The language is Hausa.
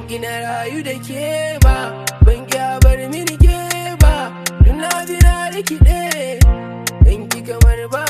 Ina rayu da ke ba, ban ƙi a bar mini ke ba. Dun na bi na rikide, dan ki kamar ba.